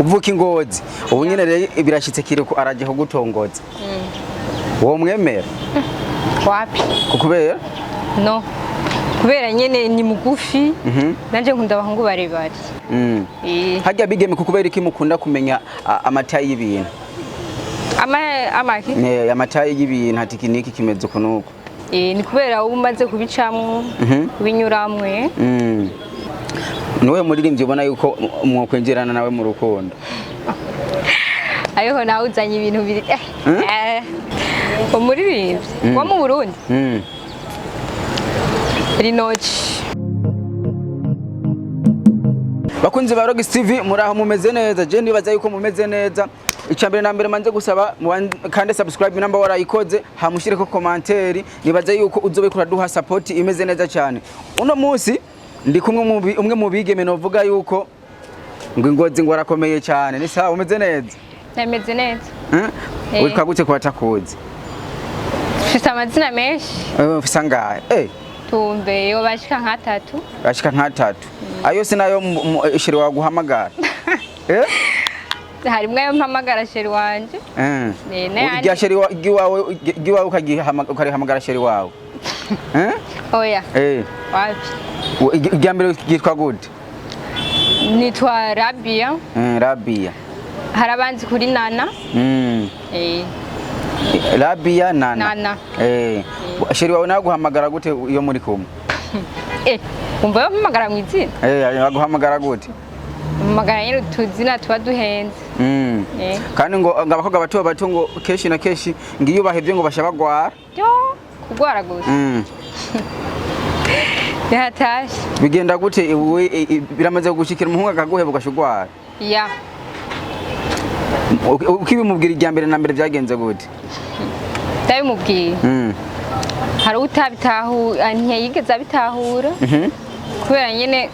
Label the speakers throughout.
Speaker 1: Uvuka i Ngozi. Ubu nyene rero birashitse, Kirikou araje kugutongoza, uwo mwemera?
Speaker 2: Wapi.
Speaker 1: Kukubera?
Speaker 2: No, kubera nyene ni mugufi, nanje nkunda abahungu barebare.
Speaker 1: Harya bigeme, kukubera iki mukunda kumenya amataille y'ibintu?
Speaker 2: Ama amaki?
Speaker 1: Amataille y'ibintu, ati iki niki kimeze uku nuku.
Speaker 2: Ni kubera uba umaze kubicamwo, kubinyuramwe.
Speaker 1: Niwe muririmbyi ubona yuko mwokwinjirana nawe mu rukundo?
Speaker 2: Ariho nawe uzanye ibintu biri umuririmbyi wo mu Burundi? Rinoci.
Speaker 1: Bakunzi ba Rock TV, muri aho mumeze neza? Je nibaza yuko mumeze neza. Icya mbere na mbere manze gusaba kande subscribe namba warayikoze, hamushireko commentaire. Nibaza yuko uzobe kuraduha support imeze neza cyane. Uno munsi ndi kumwe umwe mu bigeme novuga yuko ngo i Ngozi ngo arakomeye cyane. Ni sawa, umeze neza?
Speaker 2: Nameze neza. Eh.
Speaker 1: Witwa gute kwa takuzi?
Speaker 2: Mfise amazina menshi.
Speaker 1: Ufise angahe?
Speaker 2: Tumbe yo bashika nk'atatu.
Speaker 1: Ashika nk'atatu. Ayo sinayo chéri waguhamagara?
Speaker 2: Harimwo ayo mpamagara chéri wanje. N'ayandi.
Speaker 1: Irya chéri iwawe, iwawe ukarihamagara chéri wawe?
Speaker 2: Oya. Wapi.
Speaker 1: Irya mbere ryitwa gute?
Speaker 2: Nitwa Rabia.
Speaker 1: Rabia.
Speaker 2: Hari abanzi kuri Nana.
Speaker 1: Rabia Nana.
Speaker 2: Nana.
Speaker 1: Chéri wawe nawe guhamagara gute iyo muri kumwe?
Speaker 2: Umva yo mpamagara mu izina.
Speaker 1: Aguhamagara gute?
Speaker 2: Mpamagara nyine utuzina tuba duhenze.
Speaker 1: Kandi ngo abakobwa bato bato ngo kenshi na kenshi ngo iyo bahevye ngo basha bagwara.
Speaker 2: Yo, kugwara gusa. Ntihatashe.
Speaker 1: Bigenda gute? Iwe biramaze gushikira umuhungu akaguheba ugasha ugwara?
Speaker 2: Ya.
Speaker 1: Ukibimubwira irya mbere na mbere byagenze gute?
Speaker 2: Ndabimubwiye, hari utabitahura, ntiyigeze abitahura, kubera nyine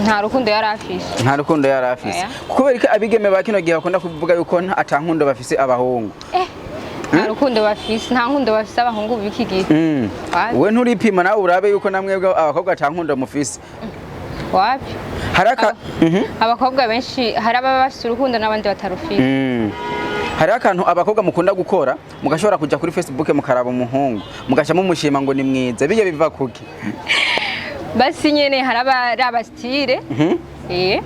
Speaker 2: nta rukundo yari afise.
Speaker 1: Nta rukundo yari afise.
Speaker 2: Oya.
Speaker 1: Kubera ko abigeme ba kino gihe bakunda kuvuga yuko ata nkundo bafise abahungu.
Speaker 2: Nta rukundo bafise, nta nkundo bafise abahungu b'iki gihe. Wapi.
Speaker 1: We nturipima nawe urabe yuko namwebwe abakobwa ata nkundo mufise?
Speaker 2: Wapi.
Speaker 1: Hari aka.
Speaker 2: Abakobwa benshi hari ababa bafise urukundo n'abandi batarufise.
Speaker 1: Hariho akantu abakobwa mukunda gukora, mugashobora kuja kuri Facebook mukaraba umuhungu, mugaca mumushima ngo ni mwiza. Bijya biva kuki?
Speaker 2: Basi nyene hari abaraba style.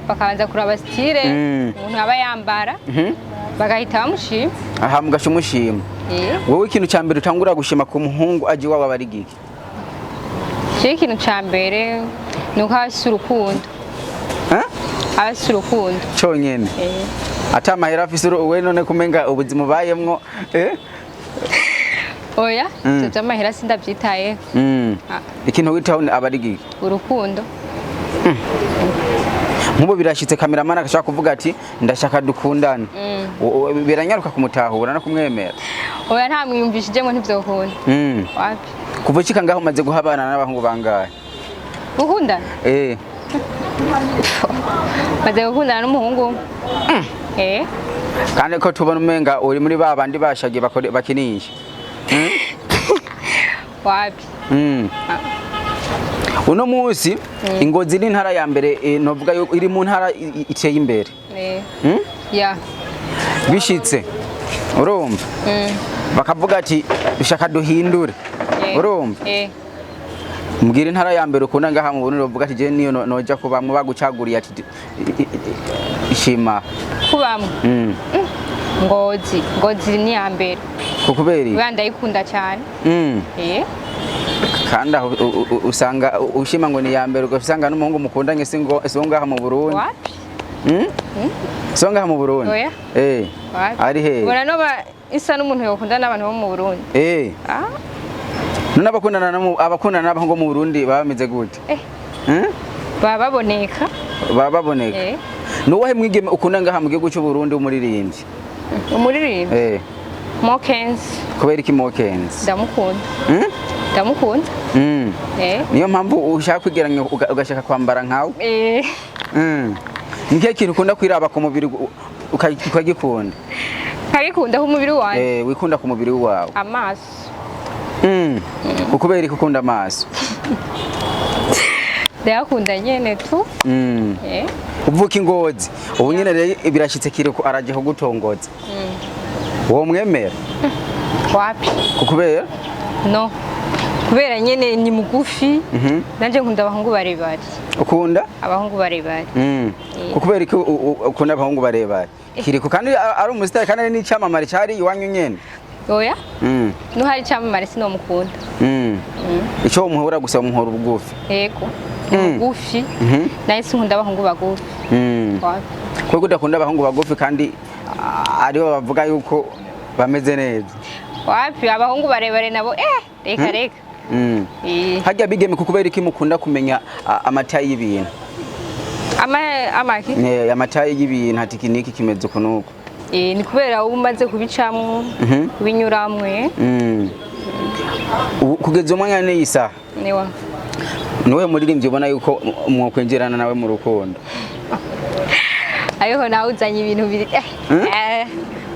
Speaker 2: Bakabanza kuraba style umuntu aba yambara, bagahita bamushima.
Speaker 1: Aha mugaca umushima. Wowe ikintu ca mbere utangura gushima ku muhungu aje iwawe aba ari giki?
Speaker 2: Jewe ikintu ca mbere ni uko aba afise urukundo.
Speaker 1: Eh?
Speaker 2: Aba afise urukundo.
Speaker 1: Conyene? Ata amahera afise we none kumenga ubuzima ubayemwo?
Speaker 2: Oya, ivyo vy'amahera sindavyitayeho. Ah.
Speaker 1: Ikintu witaho aba ari giki?
Speaker 2: Urukundo.
Speaker 1: Nk'ubu birashitse cameraman agashaka kuvuga ati ndashaka dukundane. Biranyaruka kumutahura no kumwemera?
Speaker 2: Oya, nta mwiyumvishijemwo ntivyokunda. Wapi.
Speaker 1: Kuva ushika ngaho umaze guhabana n'abahungu bangahe?
Speaker 2: Gukundana?
Speaker 1: Eh.
Speaker 2: Maze gukundana n'umuhungu umwe.
Speaker 1: Kandi ko tubona umenga uri muri ba bandi bashagiye bakinisha.
Speaker 2: Wapi.
Speaker 1: Uno munsi Ingozi ni intara ya mbere, novuga yuko iri mu ntara iteye imbere.
Speaker 2: Ya.
Speaker 1: Bishitse, urumva, bakavuga ati dushaka duhindure, urumva, mbwira intara ya mbere ukunda ngaha mu Burundi, uvuga ati je niyo noja kubamwe bagucaguriye ati shima.
Speaker 2: Kubamwe? Ngozi, Ngozi ni iya mbere.
Speaker 1: Kukubera iki?
Speaker 2: Kubera ndayikunda cyane.
Speaker 1: Kandi aho usanga ushima ngo ni iya mbere, ugasanga n'umuhungu mukundanye si ngo si uwo ngaha mu Burundi.
Speaker 2: Wapi.
Speaker 1: Si uwo ngaha mu Burundi.
Speaker 2: Oya. Wapi.
Speaker 1: Ari he?
Speaker 2: Ubona noba isa n'umuntu yokunda n'abantu bo mu Burundi. Ah.
Speaker 1: None abakundana n'abahungu mu Burundi baba bameze gute?
Speaker 2: Baba baboneka.
Speaker 1: Baba baboneka. Nuwahe mwigeme ukunda ngaha mu gihugu cy'u Burundi w'umuririmbyi?
Speaker 2: Umuririmbyi? Mokenzi.
Speaker 1: Kubera iki Mokenzi?
Speaker 2: Ndamukunda. Ndamukunda.
Speaker 1: Niyo mpamvu ushaka kwigeranya ugashaka kwambara nkawe? Ni ikihe kintu ukunda kwiraba ku mubiri ukagikunda?
Speaker 2: Nkabikunda ku mubiri wanjye?
Speaker 1: Wikunda ku mubiri wawe.
Speaker 2: Amaso.
Speaker 1: Ukubera iki ukunda amaso?
Speaker 2: Ndayakunda nyene tu. Eh.
Speaker 1: Uvuka ingozi, ubu nyene rero birashitse, Kirikou araje kugutongoza, uwo mwemera?
Speaker 2: Wapi.
Speaker 1: Kukubera?
Speaker 2: No, kubera nyene ni mugufi, nanje nkunda abahungu barebare.
Speaker 1: Ukunda?
Speaker 2: Abahungu barebare.
Speaker 1: Kukubera iki ukunda abahungu barebare? Kirikou kandi ari umusitari, kandi ari n'icyamamare cyari iwanyu nyene.
Speaker 2: Oya, nuhari icamamare sinomukunda.
Speaker 1: Icyo umuhora gusa, umuhora ubugufi?
Speaker 2: Yego, ni mugufi, naye sinkunda abahungu bagufi. Wapi.
Speaker 1: Kuko udakunda abahungu bagufi kandi aribo bavuga yuko bameze neza?
Speaker 2: Wapi, abahungu barebare nabo reka reka.
Speaker 1: Harya bigeme, kukubera iki mukunda kumenya amataille y'ibintu?
Speaker 2: Ama amaki?
Speaker 1: Amataille y'ibintu, ati iki niki kimeze uku nuku.
Speaker 2: Ni kubera uba umaze kubicamwo, kubinyuramwe.
Speaker 1: Ubu kugeza umwanya n'iyi saha,
Speaker 2: niwa
Speaker 1: niwe muririmbyi ubona yuko mwokwinjirana nawe mu rukundo?
Speaker 2: Ariho nawe uzanye ibintu biri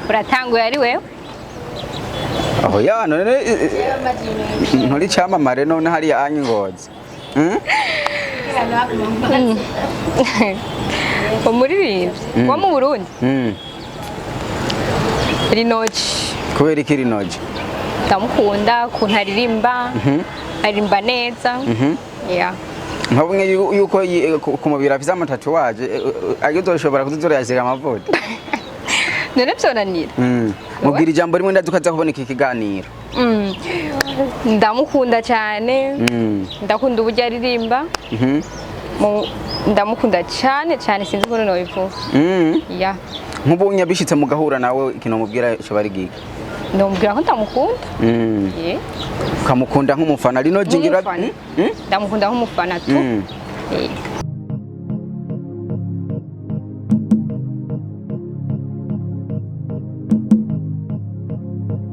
Speaker 2: uratanguye ari wewe.
Speaker 1: Aho ya none nturi cyamamare none hariya anyi Ngozi?
Speaker 2: Umuririmbyi wo mu Burundi?
Speaker 1: Mm.
Speaker 2: Linoji.
Speaker 1: Kubera iki Linoji?
Speaker 2: Ndamukunda ukuntu aririmba, aririmba neza, yeah.
Speaker 1: Nka bumwe yuko ku mubiri afise amatatouage, ayo uzoshobora kuzozorayasiga amavuta?
Speaker 2: None vyonanira?
Speaker 1: Mubwira ijambo rimwe, ndazi ko aza kubona iki kiganiro.
Speaker 2: Ndamukunda cyane. Ndakunda uburyo aririmba. Ndamukunda cyane cyane, sinzi ukuntu nobivuga. Yeah.
Speaker 1: Nk'ubu bishitse mugahura nawe, ikintu mubwira ico bari giki?
Speaker 2: Ndamubwira ko ndamukunda. Yeah.
Speaker 1: Ukamukunda nk'umufana Linoji ngira?
Speaker 2: Nk'umufana. Ndamukunda nk'umufana tu.